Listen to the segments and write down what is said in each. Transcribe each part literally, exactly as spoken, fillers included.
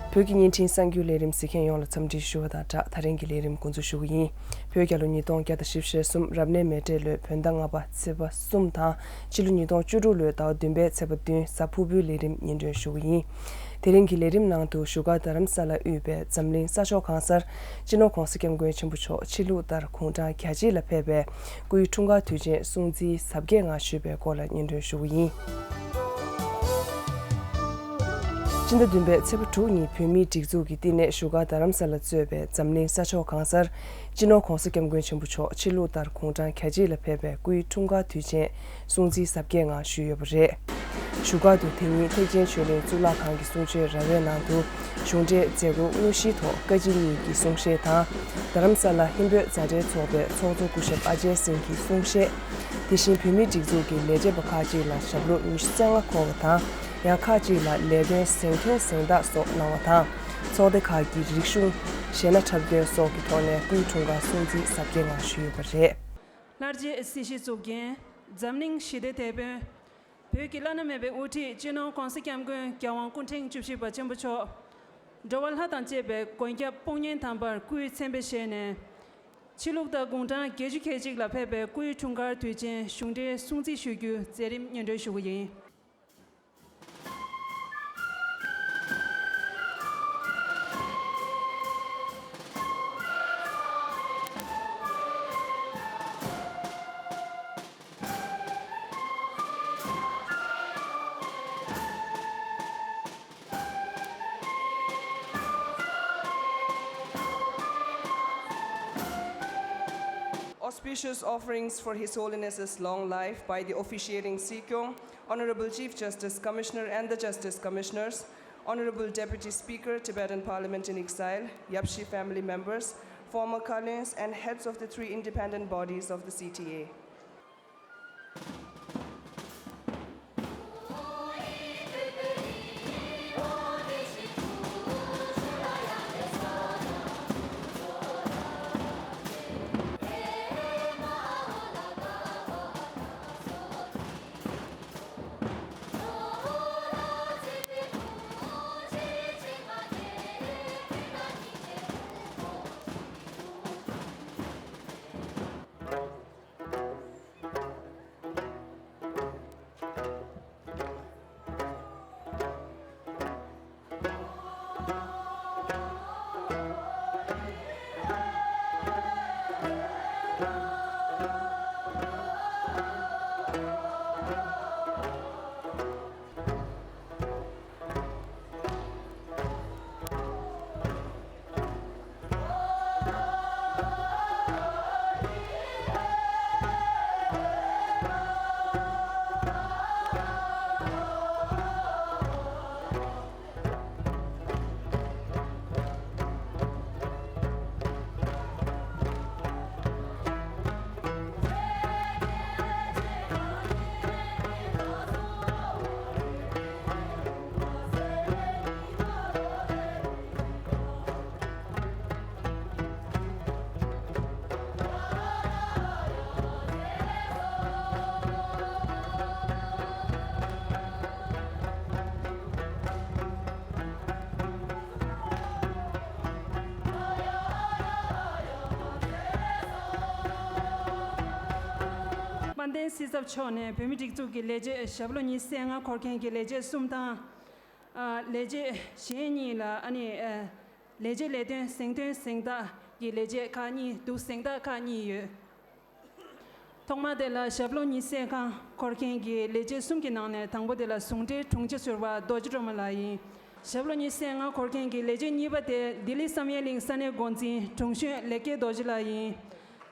བོད་ཀྱི་བརྙན་འཕྲིན་གསར་འགྱུར་ལས་རིམ་གཟིགས་མཁན་ཡོངས་ལ་འཚམས་འདྲི་ཞུ་བ་དང་སྦྲགས། ད་རིང་གི་ལས་རིམ་འགོ་འཛུགས་ཞུ་གི་ཡིན། བོད་རྒྱལ་ལོ་ཉིས་སྟོང་བརྒྱ་དང་བཞི་བཅུ་ཞེ་གསུམ་རབ་གནས་མེ་སྤྲེལ་ལོའི་བོད་ཟླ་ལྔ་པ་ཚེས་པ་གསུམ་དང་ཕྱི་ལོ་ཉིས་སྟོང་བཅུ་དྲུག་ལོའི་ཟླ་བ་བདུན་པའི་ཚེས་པ་བདུན་གཟའ་ཕུར་བུའི་ལས་རིམ་སྙན་སྒྲོན་ཞུ་གི་ཡིན། དེ་རིང་གི་ལས་རིམ་ནང་དུ་བཞུགས་སྒར་རྡ་རམ་ས་ལ་དབུས་པའི་འཛམ་གླིང་ས་ཕྱོགས་གང་སར་སྤྱི་ནོར་༧གོང་ས་༧སྐྱབས་མགོན་ཆེན་པོ་མཆོག་ཕྱི་ལུགས་ལྟར་དགུང་གྲངས་གྱ་གཅིག་ལ་ཕེབས་པའི་སྐུའི་འཁྲུངས་སྐར་དུས་ཆེན་སྲུང་བརྩིའི་གཟབ་རྒྱས་ངང་ཞུས་པའི་སྐོར་ལ་སྙན་སྒྲོན་ཞུ་གི་ཡིན། སྤྱི་ཟླ་བདུན་པའི་ཚེས་པ་དྲུག་ཉིན་བོད་མིའི་སྒྲིག་འཛུགས་ཀྱི་བསྟི་གནས་བཞུགས་སྒར་རྡ་རམ་ས་ལ་གཙོས་པའི་འཛམ་གླིང་ས་ཕྱོགས་གང་སར་སྤྱི་ནོར་༧གོང་ས་༧སྐྱབས་མགོན་ཆེན་པོ་མཆོག་ཕྱི་ལུགས་ལྟར་དགུང་གྲངས་གྱ་གཅིག་ལ་ཕེབས་པའི་སྐུའི་འཁྲུངས་སྐར་དུས་ཆེན་སྲུང་བརྩིའི་གཟབ་རྒྱས་ངང་ཞུས་ཡོད་པ་རེད། བཞུགས་སྒར་དུ་དེ་ཉིན་ཐེག་ཆེན་ཆོས་གླིང་གཙུག་ལག་ཁང་གི་གསུང་ཆོས་ར་བའི་ནང་དུ་གཞུང་འབྲེལ་མཛད་སྒོ་དངོས་གཞིའི་ཐོག་བཀའ་སྤྱི་གཉིས་ཀྱི་གསུང་བཤད་དང་། རྡ་རམ་ས་ལ་ཧིན་བོད་མཛའ་འབྲེལ་ཚོགས་པའི་ཚོགས་གཙོ་སྐུ་ཞབས་ཨ་ཇེ་སིང་གིས་གསུང་བཤད། དེ་བཞིན་བོད་མིའི་སྒྲིག་འཛུགས་ཀྱི་ལས་བྱེད་པ་ཁག་ཅིག་ལ་ཞབས་ལོ་ཉི་ཤུ་རྩ་ལྔ་འཁོར་བ་དང་། ཡང་ཁག་ཅིག་ལ་ལས་དོན་གཟེངས་ཐོན་གཟེངས་རྟགས་སོགས་གནང་བ་དང་། ཚོགས་སྡེ་ཁག་གི་རིག་གཞུང་གཞས་སྣ་འཁྲབ་སྟོན་སོགས་ཀྱི་ཐོག་ནས་སྐུའི་འཁྲུངས་སྐར་སྲུང་བརྩི་གཟབ་རྒྱས་ངང་ཞུས་ཡོད་པ་རེད། ལྷར་བཅས་སྲིད་ཞིའི་གཙུག་རྒྱན། འཛམ་གླིང་ཞི་བདེའི་དེད་དཔོན། བོད་ཀྱི་བླ་ན་མེད་པའི་དབུ་ཁྲིད་སྤྱི་ནོར་༧གོང་ས་༧སྐྱབས་མགོན་རྒྱལ་དབང་སྐུ་ཕྲེང་བཅུ་བཞི་པ་ཆེན་པོ་མཆོག་འགྲོ་བ་ལྷ་དང་བཅས་པའི་མགོན་སྐྱབས་དཔུང་གཉེན་དམ་པར་སྐུའི་མཚན་དཔེ་བཞེས་ནས། ཕྱི་ལུགས་ཟླ་དགུང་གྲངས་བརྒྱད་ཅུ་གྱ་གཅིག་ལ་ཕེབས་པའི་སྐུའི་འཁྲུངས་སྐར་དུས་ཆེན་གཞུང་འབྲེལ་སྲུང་བརྩི་ཞུ་རྒྱུའི་མཛད་རིམ་སྙན་སྒྲོན་ཞུ་གི་ཡིན། Auspicious offerings for His Holiness's long life by the officiating Sikyong, Honorable Chief Justice Commissioner and the Justice Commissioners, Honorable Deputy Speaker, Tibetan Parliament in Exile, Yapshi family members, former Kalins, and heads of the three independent bodies of the C T A. དཔལ་ལྡན་སྲིད་ཚབ་མཆོག་ནས་བོད་མིའི་སྒྲིག་འཛུགས་ཀྱི་ལས་བྱེད་ཞབས་ལོ་ཉི་ཤུ་རྩ་ལྔ་འཁོར་མཁན་གྱི་ལས་བྱེད་གསུམ་དང་། ཨ། ལས་བྱེད་གཞན་གཉིས་ལ། ཨ་ནི། ཨ། ལས་བྱེད་ལས་དོན་གཟེངས་ཐོན་གཟེངས་རྟགས་ཀྱི་ལས་བྱེད་ཁག་གཉིས་འདུག་གཟེངས་རྟགས་ཁག་གཉིས་ཡོད། ཐོག་མ་དེ་ལ་ཞབས་ལོ་ཉི་ཤུ་རྩ་ལྔ་འཁོར་མཁན་གྱི་ལས་བྱེད་གསུམ་གྱི་ནང་ནས་དང་པོ་དེ་ལ་ཟུང་འབྲེལ་དྲུང་ཆེ་ཟུར་པ་རྡོ་རྗེ་སྒྲོལ་མ་ལགས་ཡིན། ཞབས་ལོ་ཉི་ཤུ་རྩ་ལྔ་འཁོར་མཁན་གྱི་ལས་བྱེད་གཉིས་པ་དེ་ལྡི་ལི་བསམ་ཡས་གླིང་ས་གནས་འགོ་འཛིན་དྲུང་གཞོན་ལེགས་སྐྱེས་རྡོ་རྗེ་ལགས་ཡིན།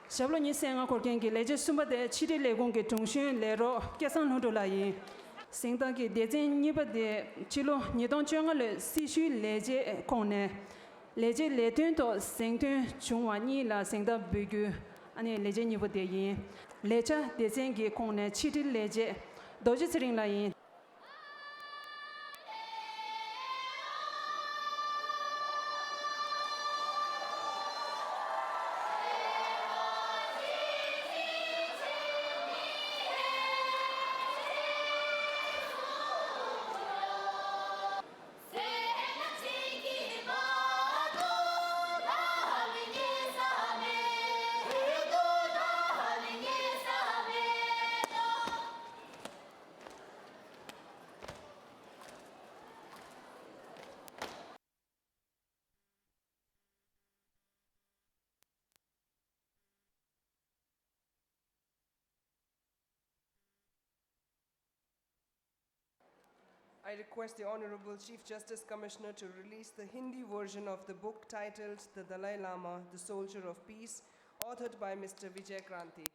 ཞབས་ལོ་ཉི་ཤུ་རྩ་ལྔ་འཁོར་མཁན་གྱི་ལས་བྱེད་གསུམ་པ་དེ་ཕྱི་དྲིལ་ལས་ཁུངས་ཀྱི་དྲུང་གཞོན་ལས་རོགས་སྐལ་བཟང་ལྷུན་གྲུབ་ལགས་ཡིན། གཟེངས་རྟགས་ཀྱི་སྡེ་ཚན་གཉིས་པ་དེ་ཕྱི་ལོ་ཉིས་སྟོང་བཅོ་ལྔ་ལོའི་སྲི་ཞུའི་ལས་བྱེད་ཁོངས་ནས་ལས་བྱེད་ལས་དོན་ཐོག་གཟེངས་ཐོན་བྱུང་བ་གཉིས་ལ་གཟེངས་རྟགས་འབུལ་རྒྱུ། ཨ་ནི་ལས་བྱེད་གཉིས་པོ་དེ་ཡིན། ལས་བྱ་སྡེ་ཚན་གྱི་ཁོངས་ནས་ཕྱི་དྲིལ་ལས་བྱེད་རྡོ་རྗེ་ཚེ་རིང་ལགས་ཡིན། I request the Honorable Chief Justice Commissioner to release the Hindi version of the book titled The Dalai Lama, The Soldier of Peace, authored by Mister Vijay Kranti.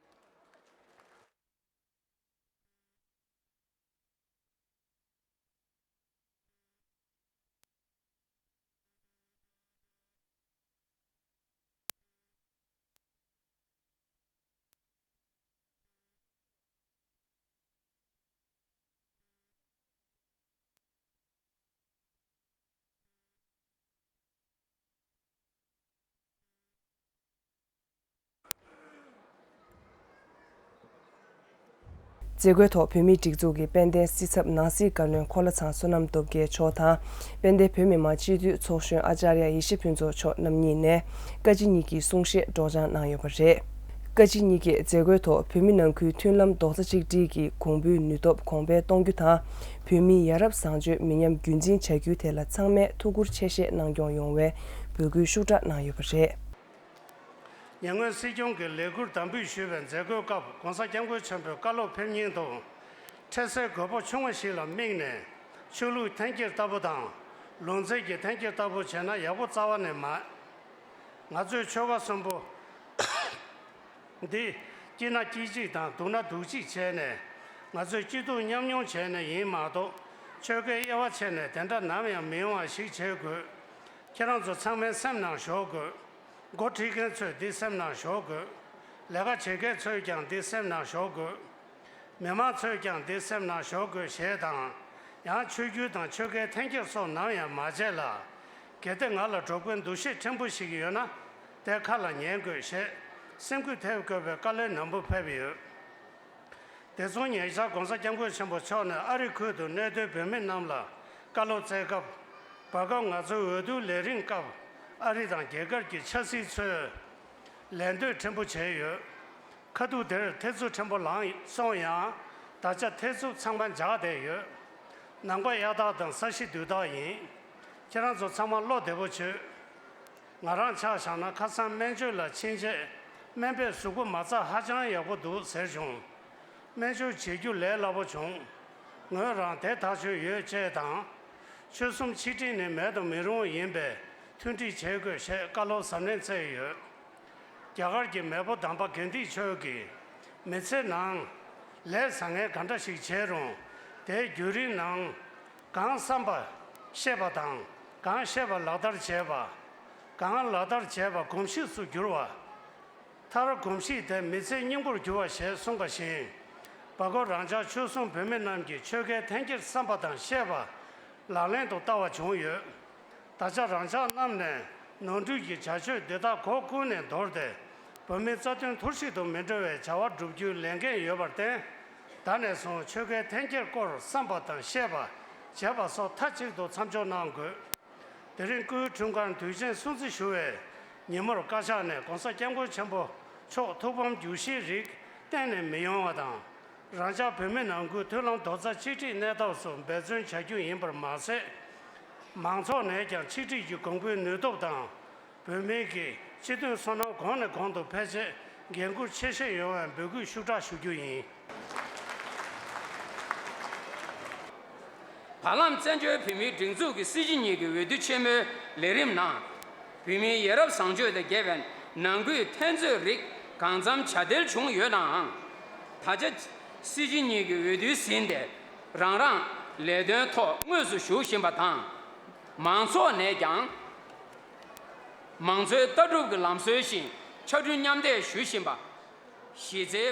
མཛད་སྒོའི་ཐོག་བོད་མིའི་སྒྲིག་འཛུགས་ཀྱི་དཔལ་ལྡན་སྲིད་ཚབ་ནང་སྲིད་བཀའ་བློན་འཁོར་ལྷ་ཚང་བསོད་ནམས་སྟོབས་རྒྱལ་མཆོག་དང་། དཔལ་ལྡན་བོད་མི་མང་སྤྱི་འཐུས་ཚོགས་གཞོན་ཨ་ཅཱརྱ་ཡེ་ཤེས་ཕུན་ཚོགས་མཆོག་རྣམ་གཉིས་ནས་བཀའ་སྤྱི་གཉིས་ཀྱི་གསུང་བཤད་སྒྲོག་སྦྱང་གནང་ཡོད་པ་རེད། བཀའ་སྤྱི་གཉིས་ཀས་མཛད་སྒོའི་ཐོག་བོད་མི་ནང་ཁུལ་མཐུན་ལམ་རྡོག་རྩ་གཅིག་སྒྲིལ་གྱི་གོང་བུའི་ནུས་སྟོབས་གོང་འཕེལ་གཏོང་རྒྱུ་དང་། བོད་མིའི་ཡ་རབས་བཟང་སྤྱོད་མི་ཉམས་རྒྱུན་འཛིན་བྱ་རྒྱུའི་ཐད་ལ་ཚང་མས་ཐུགས་ཁུར་ཆེ་བཞེས་གནང་སྐྱོང་ཡོང་བའི་འབོད་སྐུལ་ཤུགས་དྲག་གནང་ཡོད་པ་རེད། ཉེ་སྔོན་སྲིད་སྐྱོང་གིས་ལས་ཁུར་དམ་འབུལ་ཞུས་པའི་མཛད་སྒོའི་སྐབས་༸གོང་ས་༸སྐྱབས་མགོན་ཆེན་པོའི་བཀའ་སློབ་ཕེབས་སྙིང་དུ། འཕྲལ་སེལ་དགོས་མཁོ་ཆུང་བ་ཞིག་ལ་དམིགས་ནས། ཆོས་ལུགས་འཐེན་འཁྱེར་ལྟ་བུ་དང་། ལུང་ཚན་གྱི་འཐེན་འཁྱེར་ལྟ་བུ་བྱས་ན་ཡག་པོ་རྩ་བ་ནས་མ། ང་ཚོས་ཆོལ་ཁ་གསུམ་པོ་འདི་སྐྱིད་ན་སྐྱིད་གཅིག་དང་སྡུག་ན་སྡུག་གཅིག་བྱས་ནས། ང་ཚོས་སྐྱིད་སྡུག་མཉམ་མྱོང་བྱས་ནས་ཡིན་མ་གཏོགས། ཆོལ་ཁའི་དབྱེ་བ་ཕྱེ་ནས་དེ་འདྲ་ནམ་ཡང་མི་ཡོང་བ་ཞིག་བྱེད་དགོས། ཁྱེད་རང་ཚོ་ཚང་མའི་སེམས་ནང་ཞོག་དགོས། འགོ་ཁྲིད་མཁན་ཚོས་འདི་སེམས་ནང་ཞོག་དགོས། ལས་ཀ་བྱེད་མཁན་ཚོས་ཀྱང་འདི་སེམས་ནང་ཞོག་དགོས། མི་མང་ཚོས་ཀྱང་འདི་སེམས་ནང་ཞོག་དགོས་ཞེས་དང་། ཡང་ཆོས་བརྒྱུད་དང་ཆོལ་ཁའི་འཐེན་འཁྱེར་སོགས་ནམ་ཡང་མ་བྱེད་ལ། གལ་ཏེ་ང་ལ་འགྲོ་མཁན་འདུ་ཤེས་ཕྲན་བུ་ཞིག་ཡོད་ན། དེ་ཁ་ལ་ཉན་དགོས་ཞེས་སེམས་འགུལ་ཐེབས་དགོས་པའི་བཀའ་ལན་ནན་པོ་ཕེབས་ཡོད། དེ་མཚུངས་ཉེ་ཆར་༸གོང་ས་༸སྐྱབས་མགོན་ཆེན་པོ་མཆོག་ནས་ཨ་རི་ཁུལ་དུ་གནས་སྡོད་བོད་མི་རྣམས་ལ་བཀའ་སློབ་སྩལ་སྐབས། བར་སྐབས་ང་ཚོའི་འོས་བསྡུ་ལས་རིམ་སྐབས་ཨ་རི་དང་རྒྱ་གར་གྱི་ཆབ་སྲིད་ཚོས་ལད་ཟློས་ཕྲན་བུ་བྱས་ཡོད། ཁ་ཐུག་དེར་ཐེ་ཚོམ་ཕྲན་བུ་ལངས་སོང་ཡང་། ད་ཆ་ཐེ་ཚོམ་ཚང་མ་འཇགས་བསྡད་ཡོད། ནམ་མཁའ་གཡའ་དག་དང་ས་གཞི་རྡུལ་དག་ཡིན། ཁྱེད་རང་ཚོ་ཚང་མ་བློ་བདེ་པོ་བྱོས། ང་རང་ཆ་བཞག་ན་ཁ་སང་སྨན་བཅོས་ལ་ཕྱིན་རྗེས་སྨན་པས་གཟུགས་པོ་མ་རྩ་ཧ་ཅང་ཡག་པོ་འདུག་ཟེར་བྱུང་། སྨན་བཅོས་བྱེད་རྒྱུ་ལས་སླ་པོ་བྱུང་། ངོས་རང་དེ་ཐག་ཆོད་ཡོད་ཅེས་དང་། ཆོལ་གསུམ་ཆིག་སྒྲིལ་ནི་མེད་དུ་མི་རུང་བ་ཡིན་པས་མཐུན་སྒྲིལ་བྱེད་དགོས་ཞེས་བཀའ་སློབ་གཟབ་ནན་སྩལ་ཡོད། རྒྱ་གར་གྱི་མེས་པོ་དམ་པ་གྷན་དྷི་མཆོག་གིས། མི་ཚེ་ནང་ལས་བཟང་ངན་ག་འདྲ་ཞིག་བྱས་རུང་། དེའི་བརྒྱུད་རིམ་ནང་། གང་བསམ་པ་བཤད་པ་དང་། གང་བཤད་པ་ལག་བསྟར་བྱས་པ། གང་ལག་བསྟར་བྱས་པ་གོམས་གཤིས་སུ་འགྱུར་བ། མཐར་གོམས་གཤིས་དེ་མི་ཚེའི་སྙིང་པོར་འགྱུར་བ་ཞེས་གསུངས་པ་བཞིན། བར་སྐབས་རང་ཅག་ཆོལ་གསུམ་བོད་མི་རྣམས་ཀྱིས་ཆོལ་ཁའི་འཐེན་འཁྱེར་བསམ་པ་དང་བཤད་པ་ལག་ལེན་དུ་བསྟར་བ་བྱུང་ཡོད། ད་ཆ་རང་ཅག་རྣམས་ནས་ནོར་འཁྲུལ་གྱི་བྱ་སྤྱོད་འདི་དག་གོ་ཀུན་ནས་འདོར་ཏེ། བོད་མིའི་རྩ་དོན་ཐོར་ཞིག་ཏུ་མི་འགྲོ་བའི་བྱ་བ་བསྒྲུབ་རྒྱུའི་ལས་འགན་ཡོད་པར་བརྟེན། ད་ནས་བཟུང་ཆོལ་ཁའི་འཐེན་འཁྱེར་སྐོར་བསམ་པ་དང་བཤད་པ། བྱེད་པ་སོགས་མཐའ་གཅིག་ཏུ་མཚམས་འཇོག་གནང་དགོས། དེ་རིང་སྐུའི་འཁྲུངས་སྐར་དུས་ཆེན་སྲུང་བརྩི་ཞུ་བའི་ཉིན་མོར་བཀའ་ཤག་ནས་༸གོང་ས་༸སྐྱབས་མགོན་ཆེན་པོ་མཆོག་ཐུགས་ཕམ་རྒྱུགས་གཞིའི་རིགས་གཏན་ནས་མི་ཡོང་བ་དང་། རང་ཅག་བོད་མི་ནང་ཁུལ་མཐུན་ལམ་རྡོག་རྩ་གཅིག་སྒྲིལ་གནས་ཐབས་སུ་འབད་བརྩོན་བྱ་རྒྱུ་ཡིན་པར་མ་ཟད། མང་ཚོགས་ནས་ཀྱང་ཆིག་སྒྲིལ་གྱི་གོང་བུའི་ནུས་སྟོབས་དང་། བོད་མིའི་གི་སྤྱི་མཐུན་བསོད་ནམས་གོང་ནས་གོང་དུ་འཕེལ་ཆེད་འགན་འཁུར་ཆེ་བཞེས་ཡོང་བའི་འབོད་སྐུལ་ཤུགས་དྲག་ཞུ་རྒྱུ་ཡིན། བར་ལམ་བཙན་བྱོལ་བོད་མིའི་སྒྲིག་འཛུགས་ཀྱི་སྲིད་སྤྱི་གཉིས་ཀྱི་འོས་བསྡུ་ཆེན་མོའི་ལས་རིམ་ནང་། བོད་མིའི་ཡ་རབས་བཟང་སྤྱོད་དང་འགལ་བའི་ནང་ཁུལ་འཐེན་རྩོད་རིགས་གང་འཚམ་བྱ་འདེད་བྱུང་ཡོད་ནའང་། ད་ཆ་སྲིད་སྤྱི་གཉིས་ཀྱི་འོས་བསྡུ་ཟིན་ཏེ་རང་རང་ལས་དོན་ཐོག་དངོས་སུ་ཞུགས་བཞིན་པ་དང་། མང་ཚོགས་ནས་ཀྱང་། མང་གཙོའི་ལྟ་གྲུབ་ཀྱི་ལམ་སྲོལ་བཞིན་ཕྱར་གྲུ་མཉམ་འདེགས་ཞུ་བཞིན་པ། གཞི་རྩའི་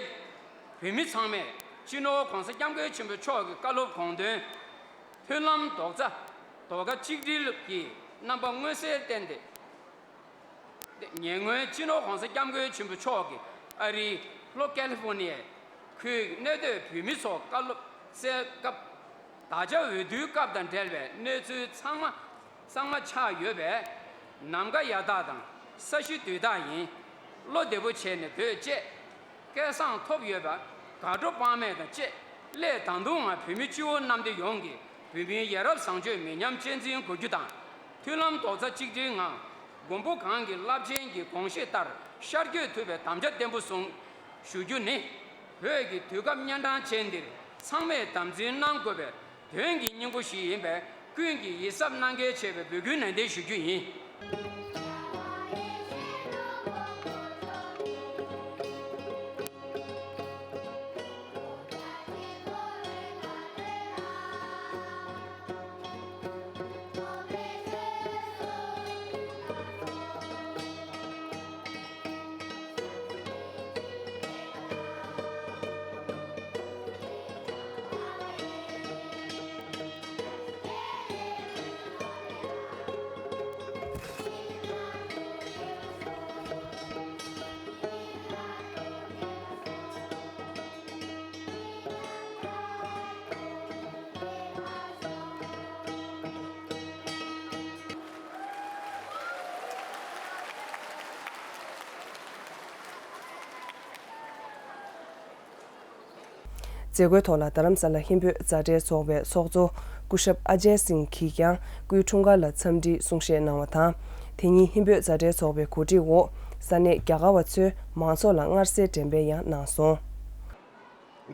བོད་མི་ཚང་མས་སྤྱི་ནོར་༸གོང་ས་༸སྐྱབས་མགོན་ཆེན་པོ་མཆོག་གི་བཀའ་སློབ་དགོངས་དོན། མཐུན་ལམ་རྡོག་རྩ་རྡོག་ཁ་གཅིག་སྒྲིལ་གྱི་རྣམ་པ་མངོན་གསལ་བསྟན་ཏེ། ཉེ་སྔོན་སྤྱི་ནོར་༸གོང་ས་༸སྐྱབས་མགོན་ཆེན་པོ་མཆོག་གིས་ཨ་རིའི་ལྷོ་ཀ་ལི་ཧྥོ་ནི་ཡའི་ཁུལ་གྱི་གནས་སྡོད་བོད་མི་ཚོར་བཀའ་སློབ་སྩལ་སྐབས། ད་ཆ་འོས་བསྡུའི་སྐབས་དང་འབྲེལ་བའི་གནས་ཚུལ་ཚང་མ་གཙང་མ་ཆགས་ཡོད་པས། ནམ་མཁའ་གཡའ་དག་དང་ས་གཞི་རྡུལ་དག་ཡིན། བློ་བདེ་པོ་བྱས་ནས་བོད་བཅས་སྐལ་བཟང་ཐོབ་ཡོད་པ། དགའ་སྤྲོ་དཔག་མེད་དང་བཅས་སླད་ད་དུང་ང་བོད་མི་སྤྱི་བོ་གནམ་བདེ་ཡོངས་ཀྱིས་བོད་མིའི་ཡ་རབས་བཟང་སྤྱོད་མི་ཉམས་གཅེས་འཛིན་དགོས་རྒྱུ་དང་། མཐུན་ལམ་རྡོག་རྩ་གཅིག་སྒྲིལ་ངང་མགོན་པོ་གང་གི་རླབས་ཆེན་གྱི་དགོངས་བཞེད་ལྟར་ཤར་བསྐྱོད་ཐུབ་པའི་དམ་བཅའ་བརྟན་པོ་བཟུང་ཞུ་རྒྱུ་ནི། བོད་ཀྱི་དུས་སྐབས་གཉན་འཕྲང་ཅན་འདིར་ཚང་མས་དམ་འཛིན་གནང་དགོས་པའི་ དོན་གྱི་སྙིང་པོ་ཞིག་ཡིན་པས། ཀུན་གྱིས་ཡིད་གཟབ་གནང་གལ་ཆེ་བའི་འབོད་སྐུལ་ནན་ཏན་ཞུ་རྒྱུ་ཡིན། མཛད་སྒོའི་ཐོག་ལ་རྡ་རམ་ས་ལ་ཧིན་བོད་མཛའ་འབྲེལ་ཚོགས་པའི་ཚོགས་གཙོ་སྐུ་ཞབས་ཨ་ཇའི་སིང་གིས་ཀྱང་སྐུའི་འཁྲུངས་སྐར་ལ་འཚམས་འདྲིའི་གསུང་བཤད་གནང་བ་དང་། དེ་ཉིན་ཧིན་བོད་མཛའ་འབྲེལ་ཚོགས་པའི་གོ་སྒྲིག་འོག་ས་གནས་རྒྱ་གར་བ་ཚོས་མང་ཚོགས་ལ་མངར་ཟས་འགྲེམས་སྤེལ་ཡང་གནང་སོང་།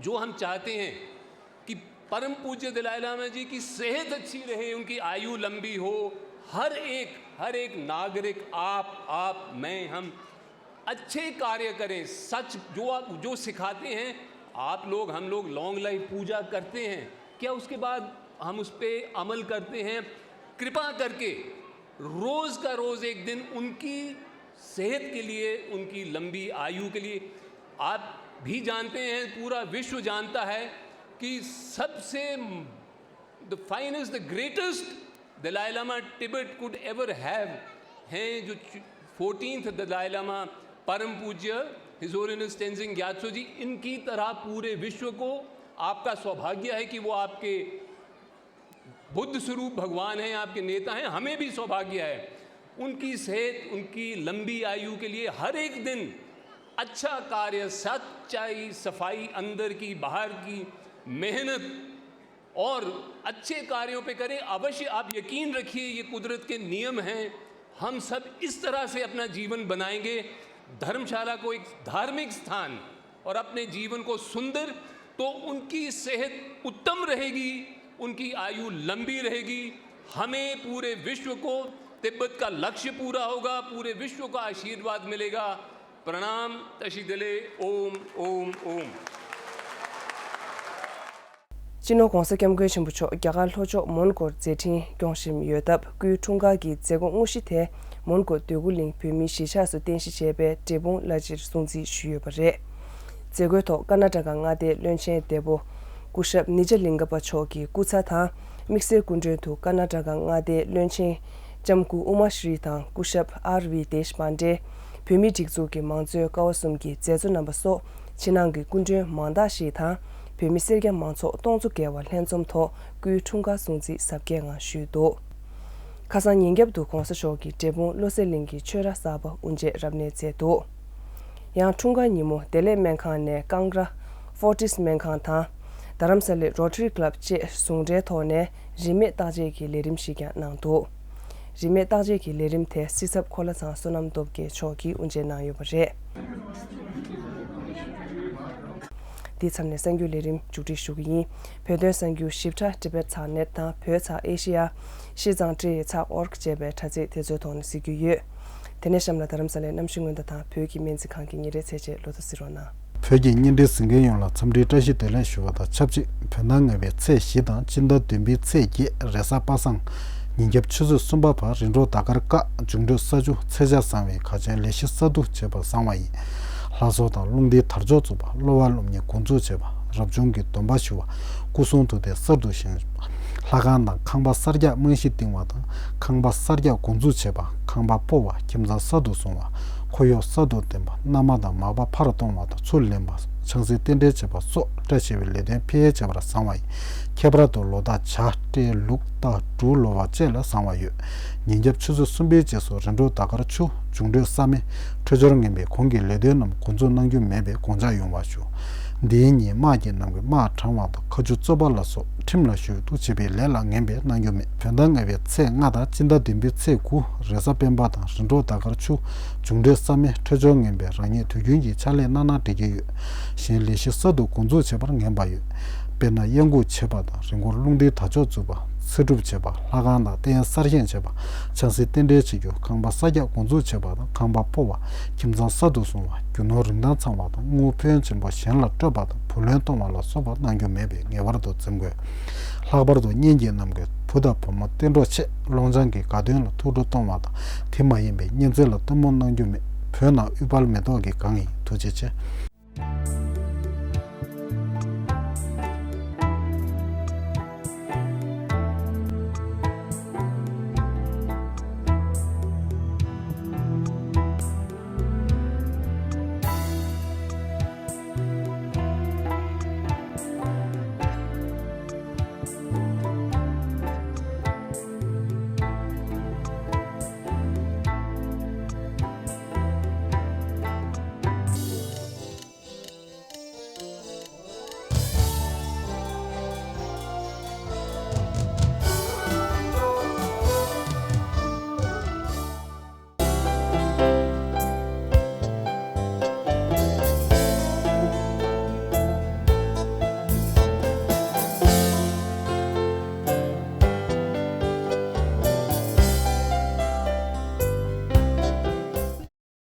जो हम चाहते हैं कि परम पूज्य दलाई लामा जी की सेहत अच्छी रहे, उनकी आयु लंबी हो, हर एक, हर एक नागरिक, आप, आप, मैं, हम अच्छे कार्य करें, सच जो आप, जो सिखाते हैं आप लोग, हम लोग लॉन्ग लाइफ पूजा करते हैं, क्या उसके बाद हम उस पे अमल करते हैं? कृपा करके रोज का रोज एक दिन उनकी सेहत के लिए, उनकी लंबी आयु के लिए। आप भी जानते हैं, पूरा विश्व जानता है कि सबसे the finest, the greatest Dalai Lama Tibet could ever have हैं जो फोर्टीन्थ दलाई लामा परम पूज्य हिज होलीनेस टेंजिंग ग्यात्सो जी, इनकी तरह पूरे विश्व को, आपका सौभाग्य है कि वो आपके बुद्ध स्वरूप भगवान हैं, आपके नेता हैं। हमें भी सौभाग्य है। उनकी सेहत, उनकी लंबी आयु के लिए हर एक दिन अच्छा कार्य, सच्चाई, सफाई, अंदर की, बाहर की मेहनत और अच्छे कार्यों पे करें। अवश्य आप यकीन रखिए, ये कुदरत के नियम हैं। हम सब इस तरह से अपना जीवन बनाएंगे, धर्मशाला को एक धार्मिक स्थान और अपने जीवन को सुंदर, तो उनकी सेहत उत्तम रहेगी, उनकी आयु लंबी रहेगी। हमें, पूरे विश्व को तिब्बत का लक्ष्य पूरा होगा, पूरे विश्व का आशीर्वाद मिलेगा। प्रणाम, तशी दिले, ओम, ओम, ओम। སྤྱི་ནོར་༧གོང་ས་༧སྐྱབས་མགོན་ཆེན་པོ་མཆོག་རྒྱ་གར་ལྷོ་ཕྱོགས་མོན་གྷོར་མཛད་འཕྲིན་སྐྱོང་བཞིན་ཡོད་སྟབས། སྐུའི་འཁྲུངས་སྐར་གྱི་མཛད་སྒོ་དངོས་གཞི་དེ་མོན་གྷོ་འདོད་རྒུ་གླིང་བོད་མིའི་གཞིས་ཆགས་སུ་རྟེན་གཞི་བྱས་པའི་འབྲས་སྤུངས་བླ་སྤྱིར་སྲུང་བརྩི་ཞུས་ཡོད་པ་རེད། མཛད་སྒོའི་ཐོག་ཀར་ནཱ་ཊ་ཀ་མངའ་སྡེའི་བློན་ཆེན་འདས་པོ་སྐུ་ཞབས་ནི་ཇ་ལིང་ག་པ་མཆོག་གི་སྐུ་ཚ་དང་། དམིགས་བསལ་སྐུ་མགྲོན་དུ་ཀར་ནཱ་ཊ་ཀ་མངའ་སྡེའི་བློན་ཆེན་ལྕམ་སྐུ་ཨུ་མ་ཤྲི་དང་སྐུ་ཞབས་ཨར་ཝི་དེཤ་པཱན་ཌེ། བོད་མིའི་སྒྲིག་འཛུགས་ཀྱི་མང་གཙོའི་ཀ་བ་གསུམ་གྱི་མཛད་གཙོ་རྣམ་པ་སོགས་ཕྱི་ནང་གི་སྐུ་མགྲོན་མང་དག་ཞིག་དང་། བོད་མི་སེར་སྐྱ་མང་ཚོགས་སྟོང་ཚོ་བརྒལ་བ་ལྷན་འཛོམས་ཐོག་སྐུའི་འཁྲུངས་སྐར་སྲུང་བརྩི་གཟབ་རྒྱས་ངང་ཞུས་འདུག་ཁ་སང་ཉིན་རྒྱབ་ཏུ་༧གོང་ས་མཆོག་གིས་འབྲས་སྤུངས་བློ་གསལ་གླིང་གི་ཆོས་ར་གསར་པ་དབུ་འབྱེད་རབ་གནས་མཛད་འདུག་ཡང་འཁྲུངས་སྐར་ཉིན་མོ་བདེ་ལེགས་སྨན་ཁང་ནས་ཀང་ར་ཧྥོར་ཊིས་སྨན་ཁང་དང་། རྡ་རམ་ས་ལའི་རོ་ཊ་རི་ཀི་ལབ་བཅས་ཟུང་འབྲེལ་ཐོག་ནས་རིན་མེད་བརྟག་དཔྱད་ཀྱི་ལས་རིམ་ཞིག་ཀྱང་གནང་འདུག་རིན་མེད་བརྟག་དཔྱད་ཀྱི་ལས་རིམ་དེ་སྲིད་ཚབ་གོ་ལ་ཚང་བསོད་ནམས་སྟོབས་རྒྱལ་མཆོག་གིས་དབུ་འབྱེད་གནང་ཡོད་པ་རེད། འདི་མཚམས་ནས་གསར་འགྱུར་ལས་རིམ་མཇུག་སྒྲིལ་ཞུ་གི་ཡིན། བོད་དོན་གསར་འགྱུར་ཞིབ་ཕྲ་Tibet ཚགས་ནེཊ་དང་བོད་ཚགས་ཨེ་ཤེ་ཡ། ཤིས་ཙང་ཀྲི་ཡི་ཚགས་ཨོར་ཅེས་པའི་དྲ་ཚིགས་དེ་ཚོའི་ཐོག་ནས་གཟིགས་རྒྱུ་ཡོད། དེ་ནས་གཤམ་ལ་རྡ་རམ་ས་ལའི་གནམ་གཤིས་སྔོན་བརྡ་དང་བོད་ཀྱི་སྨན་རྩིས་ཁང་གི་ཉིན་རེའི་ཚད་ཆེད་ལོ་ཐོ་གཟིགས་རོགས་གནང་། བོད་ཀྱི་བརྙན་འཕྲིན་གཟིགས་མཁན་ཡོངས་ལ་འཚམས་འདྲིའི་བཀྲ་ཤིས་བདེ་ལེགས་ཞུ་བ་དང་ཆབས་ཅིག་བོད་ཟླ་ལྔ་པའི་ཚེས་བཞི་དང་སྤྱི་ཟླ་བདུན་པའི་ཚེས་བརྒྱད་རེས་གཟའ་པ་སངས། ཉིན་རྒྱབ་ཆུ་ཚོད་གསུམ་པ་བར་རིམ་གྲོ་ཟླ་སྐར་ཀ་འབྱུང་འཕྲོད་ས་ཆུ་ཚད་ཆ་བཟང་བའི་ཁ་ཆེན་ལས་གཞི་གསར་དུ་བྱས་པ་བཟང་བ་ཡིན། ལྷ་གསོལ་དང་རླུང་རྟའི་དར་ལྕོག་བཙུགས་པ། སློབ་པ་སློབ་གཉེར་འགོ་འཛུགས་བྱས་པ། རབ་བྱུང་གི་སྡོམ་པ་ཞུ་བ། སྐུ་གསུང་ཐུགས་རྟེན་གསར་དུ་བཞེངས་པ། ལྷ་ཁང་དང་ཁང་པ་གསར་རྒྱག་རྨང་གཞི་བཏིང་བ་དང་ཁང་པ་གསར་རྒྱག་འགོ་འཛུགས་བྱས་པ། ཁང་པ་སྤོ་བ། ཁྱིམ་ཚང་གསར་དུ་བཟུང་བ། ཁོར་ཡུག་གསར་དུ་འདེམས་པ། མནའ་མ་དང་མག་པ་ཕར་གཏོང་བ་དང་ཚུར་ལེན་པ། ཆང་སའི་རྟེན་འབྲེལ་བྱེད་པ་སོགས་བཀྲ་ཤིས་པའི་ལས་དོན་འཕེལ་རྒྱས་བྱེད་པར་བཟང་བ་ཡིན། ཁྱད་པར་དུ་ལོ་རྟགས་བྱ། སྤྲེལ། ལུག་རྟ། འབྲུག་ལོ་བ་བཅས་ལ་བཟང་བ་ཡོད། ཉིན་རྒྱབ་ཆུ་ཚོད་གསུམ་པའི་རྗེས་སུ་རིམ་གྲོ་ཟླ་སྐར་ཆུ། འབྱུང་འཕྲོད་ས་སྨན། འཕྲོད་སྦྱོར་ངན་པའི་གོང་གི་ལས་དོན་རྣམས་འགོ་འཛུགས་གནང་རྒྱུ་མེད་པའི་དགོངས་འཇགས་ཡོང་བ་ཞུ། འདིའི་ཉིན་དམག་གི་རྣམས་ཀྱིས་དམག་དྲང་བ་དང་ཁ་མཆུ་བཙོ་བ་ལ་སོགས་ཁྲིམས་ལ་ཞུགས་འདུག་བྱེད་པའི་ལས་ལ་ངན་པའི་གནང་རྒྱུ་མེད། བོད་ཟླ་ལྔ་པའི་ཚེས་ལྔ་དང་སྤྱི་ཟླ་བདུན་པའི་ཚེས་དགུ་རེས་གཟའ་སྤེན་པ་དང་རིམ་གྲོ་ཟླ་སྐར་ཆུ། འབྱུང་འཕྲོད་ས་སྨན། འཕྲོད་སྦྱོར་ངན་པའི་རང་ཉིད་དུས་རྒྱུན་གྱི་ཕྱག་ལས་གནང་ན་འགྲིག་གི་ཡོད། གཞན་ལས་གཞི་གསར་དུ་འགོ་འཛུགས་བྱེད་པར་ངན་པ་ཡོད། དཔེར་ན་གཡང་འགུགས་བྱེད་པ་དང་། རི་མགོར་རླུང་རྟའི་དར་ལྕོག་འཛུགས་པ། ཚེ་སྒྲུབ་བྱེད་པ། ལྷ་ཁང་དང་རྟེན་གསར་བཞེངས་བྱེད་པ། ཆབ་སྲིད་རྟེན་འབྲེལ་བྱེད་རྒྱུ། ཁང་པ་གསར་རྒྱག་འགོ་འཛུགས་བྱེད་པ་དང་། ཁང་པ་སྤོ་བ། ཁྱིམ་ཚང་གསར་དུ་བཟུང་བ། རྒྱུ་ནོར་རིན་ཐང་ཚང་བ་དང་། དངུལ་ཕོན་ཆེན་པོ་གཞན་ལ་སྤྲོད་པ་དང་། བུ་ལོན་གཏོང་བ་ལ་སོགས་པ་གནང་རྒྱུ་མེད་པས་ངེས་པར་དུ་འཛེམ་དགོས། ལྷག་པར་དུ་གཉེན་གྱི་རྣམ་རྒྱུན། བུ་དང་བུ་མོ་གཏན་གྲོགས་ཆེད་སློང་ཆང་གི་དགའ་སྟོན་ལ་ཐུགས་སྤྲོ་གཏོང་བ་དང་། དེ་མ་ཡིན་པའི་གཉེན་ཚན་ལ་སྟོན་མོ་གནང་རྒྱུ་མེད། བོད་ནང་དབུས་དཔལ་མེ་ཏོག་གིས་གང་ཡིན། ཐུགས་རྗེ་ཆེ།